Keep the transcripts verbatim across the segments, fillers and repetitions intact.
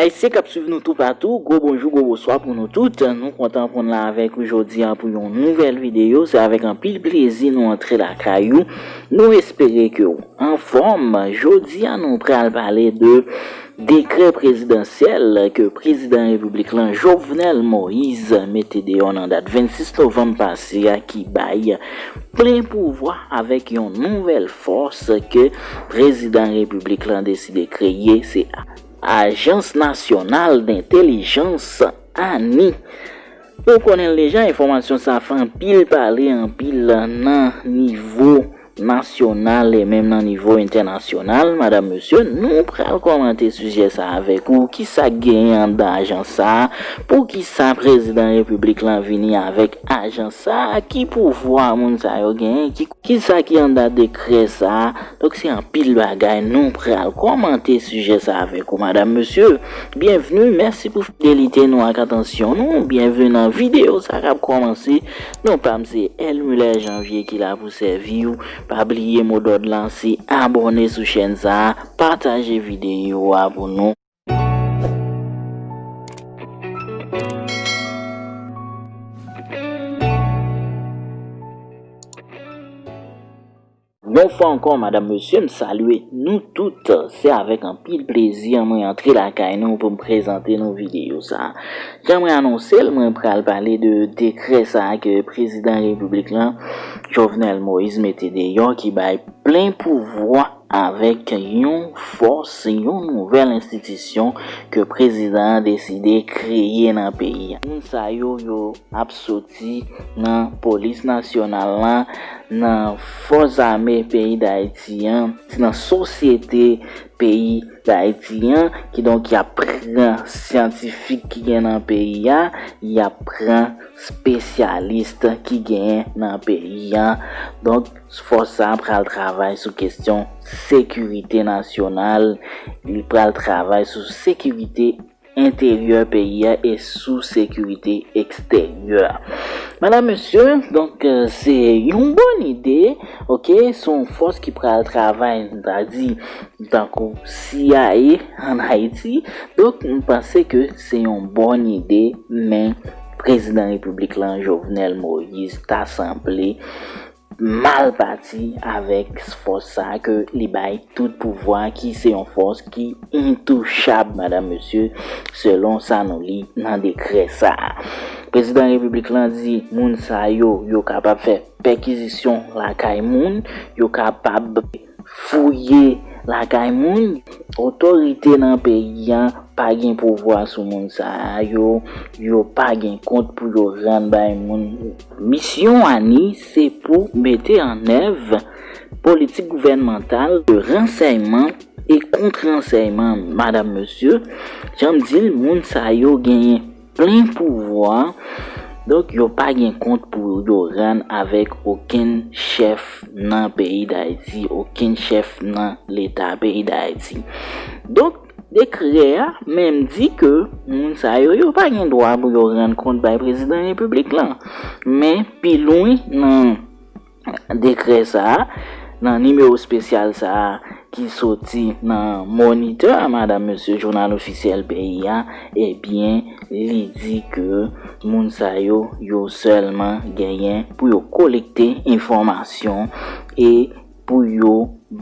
Ayisyen k ap swiv nou toupatou, gwo bonjou, gwo bonswa pou nou tout. Nou kontan pou n la avèk ou jodi a pou yon nouvèl videyo. Se avèk anpil plezi nou antre lakay ou. Nou espere ke w anfòm. Jodi a, nou pral pale de dekrè prezidansyèl ke prezidan repiblik lan, Jovenel Moïse, mete deyò nan dat vennsis novanm pase a, ki bay plen pouvwa avèk yon nouvèl fòs ke prezidan repiblik lan deside kreye. Se Ajans Nasyonal Dentèlijans, ani. Ou konnen l deja, enfòmasyon sa fè anpil pale, anpil nan nivo nasyonal e menm nan nivo entènasyonal. Madanm, mesye, nou pral kòmante sijè sa avèk ou. Kisa k genyen anndan ajans sa a? Poukisa prezidan repiblik lan vini avèk ajans sa a? Ki pouvwa moun sa yo genyen? Ki, kisa ki anndan dekrè sa a? Donk, se anpil bagay. Nou pral kòmante sijè sa avèk ou, madanm, mesye. Byenvni, mèsi pou fidelite nou ak atansyon nou. Byenvni nan videyo sa k ap kòmanse. Non pa m se Elmuller Janvier ki la pou sèvi w. Pa bliye mo dòd lan se abòne sou chèn sa a, pataje videyo a pou nou. Yon fwa ankò, madanm, mesye, m salye nou tout. Se avèk anpil plezi mwen antre lakay nou pou m prezante nou videyo sa a. Jan mwen anonse l, mwen pral pale de dekrè sa a ke prezidan repiblik lan, Jovenel Moïse, mete deyò, ki bay plen pouvwa avèk yon fòs, yon nouvèl enstitisyon ke prezidan an deside kreye nan peyi a. Moun sa yo, yo ap soti nan polis nasyonal lan, nan fòs ame peyi Dayiti an, nan sosyete peyi Dayiti an, kidonk y ap pran syantifik ki gen nan peyi a, y ap pran espesyalis ki genyen nan peyi a. Donk, fòs sa a pral travay sou kesyon sekirite nasyonal, li pral travay sou sekirite enteryè peyi a e sou sekirite eksteryè. Madanm, mesye, donk, euh, se yon bòn ide, oke, se yon fòs ki pral travay, n ta di, tankou C I A ann Ayiti. Donk, m panse ke se yon bòn ide, men prezidan repiblik lan, Jovenel Moïse, ta sanble mal pati avèk fòs sa a ke li bay tout pouvwa, ki se yon fòs ki entouchab, madanm, mesye, selon sa nou li nan dekrè sa a. Prezidan repiblik lan di moun sa yo, yo kapab fè pèkizisyon lakay moun, yo kapab fouye lakay moun. Otorite nan peyi a pa gen pouvwa sou moun sa a yo, yo pa gen kont pou yo rann bay moun. Misyon ani se pou mete an èv politik gouvènmantal de ransèyman e kont-ransèyman, madanm, mesye. Jan m di l, moun sa yo genyen plen pouvwa. Donk, yo pa gen kont pou yo rann avèk okenn chèf nan peyi Dayiti, okenn chèf nan Leta peyi Dayiti. Donk, dekrè a menm di ke moun sa yo, yo pa gen dwa pou yo rann kont bay prezidan repiblik lan. Men, pi lwen nan dekrè sa a, nan nimewo espesyal sa a ki soti nan Moniteur, madanm, mesye, jounal ofisyèl peyi a, ebyen, li di ke moun sa yo, yo sèlman genyen pou yo kolekte enfòmasyon e pou yo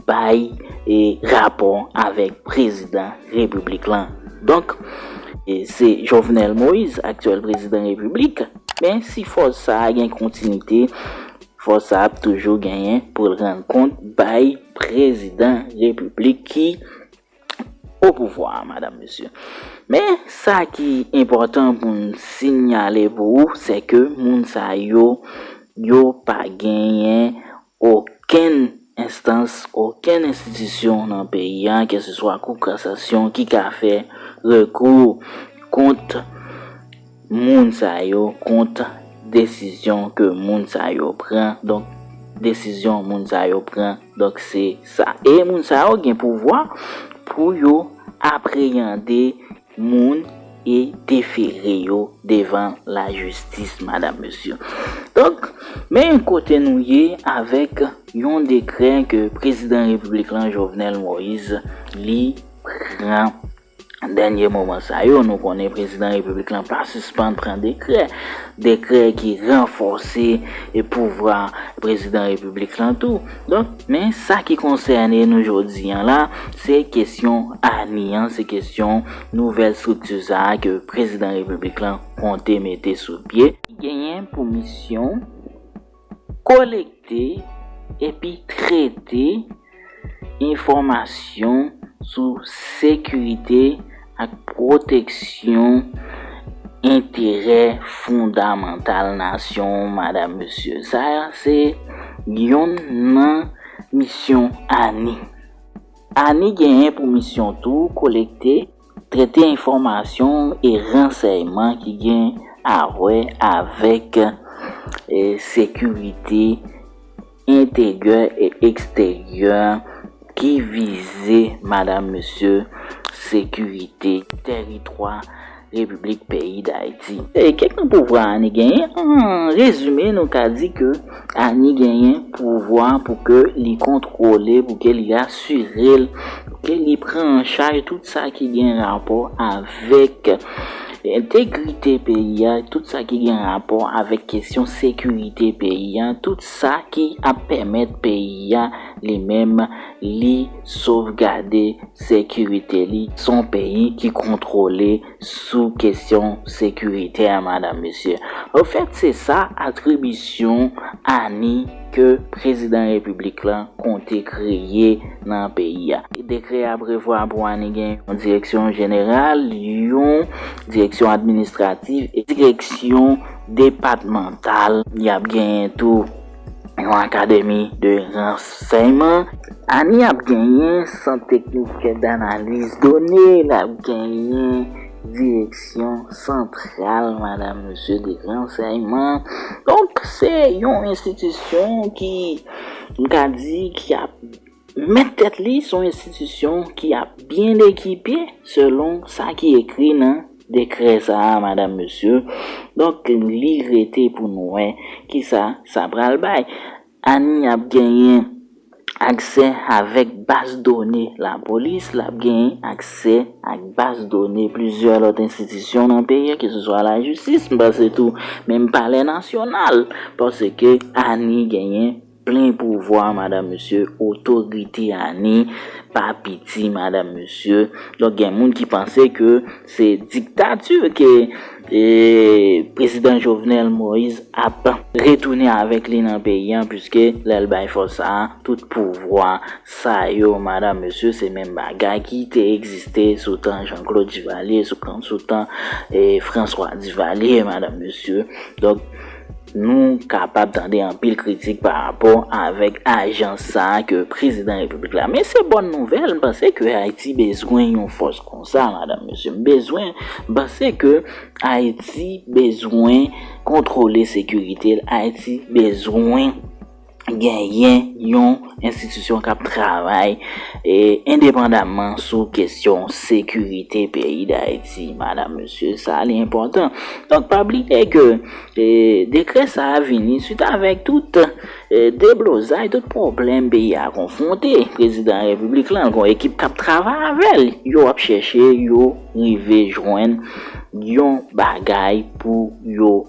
bay, e, rapò avèk prezidan repiblik lan. Donk, e, se Jovenel Moïse, aktyèl prezidan repiblik. Men si fòs sa a gen kontinite, fòs sa a ap toujou genyen pou l rann kont bay prezidan repiblik ki o pouvwa a, madanm, mesye. Men sa ki enpòtan pou n sinyale pou ou, se ke moun sa yo, yo pa genyen okenn enstans, okenn enstitisyon nan peyi a, keseswa kou kasasyon, ki ka fè rekou kont moun sa yo, kont desizyon ke moun sa yo pran. Donk, desizyon moun sa yo pran, donk, se sa. E moun sa yo gen pouvwa pou yo apreyande moun e defere yo devan lajistis, madanm, mesye. Donk, men kote nou ye avèk yon dekrè ke prezidan repiblik lan, Jovenel Moïse, li pran dènye moman sa yo, nou konnen prezidan repiblik lan pa sispann pran dekrè, dekrè ki ranfòse e pouvwa prezidan repiblik lan tou. Donk, men sa ki konsène nou jodi an la, se kesyon Ani an, se kesyon nouvèl estrikti sa a ke prezidan repiblik lan konte mete sou pye. Genyen pou misyon kolekte epi trete enfòmasyon sou sekirite ak pwoteksyon enterè fondamantal nasyon, madanm, mesye. Sa a se yonn nan misyon Ani. Ani genyen pou misyon tou kolekte, trete enfòmasyon e ransèyman ki gen a wè avèk, e, sekirite enteryè e eksteryè ki vize, madanm, mesye, sekirite teritwa Repiblik peyi Dayiti. E kèk nan pouvwa Ani genyen, an rezime, nou ka di ke Ani genyen pouvwa pou ke li kontwole, pou ke li asire l, pou ke li pran an chaj tout sa ki gen rapò avèk entegrite peyi a, tout sa ki gen rapò avèk kesyon sekirite peyi a, tout sa ki ap pèmèt peyi a li menm li sovgade sekirite li. Se yon peyi ki kontwole sou kesyon sekirite a, madanm, mesye. Anfèt, se sa atribisyon Ani ke prezidan repiblik lan konte kreye nan peyi a. Dekrè a prevwa pou Ani gen yon direksyon jeneral, yon direksyon administrativ e direksyon depatmantal. Y ap genyen tou yon akademi de ransèyman. Ani ap genyen sant teknik danaliz done, l ap genyen direksyon santral, madanm, mesye, de ransèyman. Donk, se yon enstitisyon ki, m ka di, ki ap mèt tèt li, se yon enstitisyon ki ap byen ekipe selon sa ki ekri nan dekrè sa a, madanm, mesye. Donk, li rete pou n wè kisa sa pral bay. Ani ap genyen aksè avèk baz done lapolis, l ap genyen aksè ak baz done plizyè lòt enstitisyon nan peyi a, keseswa lajistis, m panse tou menm palè nasyonal, paske Ani genyen plen pouvwa, madanm, mesye, otorite Ani pa piti, madanm, mesye. Donk, gen moun ki panse ke se diktati ke, e, prezidan Jovenel Moïse ap retounen avèk li nan peyi a, piske lè l bay fòs sa a, tout pouvwa sa yo, madanm, mesye, se menm bagay ki te egziste sou tan Jean-Claude Duvalier, sou, sou tan, e, François Duvalier, madanm, mesye. Donk, nou kapab tande anpil kritik pa rapò avèk ajans sa a ke prezidan repiblik la. Men se bòn nouvèl, m panse ke Ayiti bezwen yon fòs konsa, madanm, mesye. M bezwen, m panse ke Ayiti bezwen kontwole sekirite l. Ayiti bezwen genyen yon enstitisyon k ap travay, e, endepandamman sou kesyon sekirite peyi Dayiti, madanm, mesye, sa li enpòtan. Donk, pa bliye ke, e, dekrè sa a vini swit avèk tout, e, deblozay, tout pwoblèm peyi a konfwonte. Prezidan repiblik lan, gon ekip k ap travay avè l. Yo ap chèche, yo rive jwenn yon bagay pou yo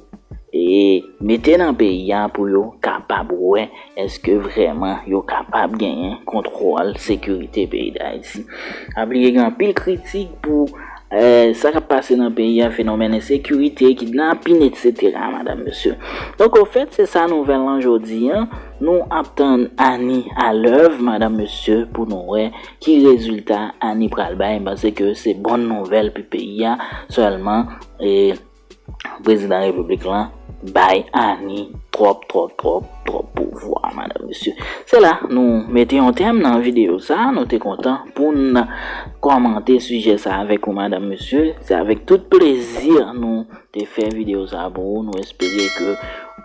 e mete nan peyi a pou yo kapab wè èske vrèman yo kapab genyen kontwòl sekirite peyi Dayiti. Pa bliye gen anpil kritik pou, e, sa k ap pase nan peyi a, fenomèn ensekirite, kidnapin, etsetera, madanm, mesye. Donk, ofèt, se sa nouvèl lan jodi a. Nou ap tann Ani alèv, madanm, mesye, pou nou wè ki rezilta Ani pral bay. M panse ke se bòn nouvèl pou peyi a sèlman. E, prezidan repiblik lan bay Ani twòp, twòp, twòp, twòp pouvwa, madanm, mesye. Se la nou mete yon tèm nan videyo sa a. Nou te kontan pou n kòmante sijè sa a avèk ou, madanm, mesye. Se avèk tout plezi nou te fè videyo sa a pou ou. Nou espere ke,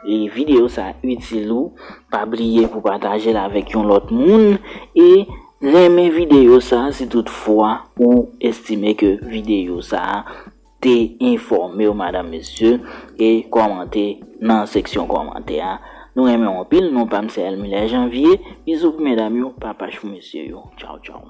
e, videyo sa a itil ou. Pa bliye pou pataje l avèk yon lòt moun. E renmen videyo sa a si toutfwa ou estime ke videyo sa a te enfòme w, madanm, mesye, e kòmante nan seksyon kòmantè a. Nou renmen w anpil, non pa m se Elmiler Janvier. Bizou pou medam yo, papach pou mesye yo. Tchaw, tchaw.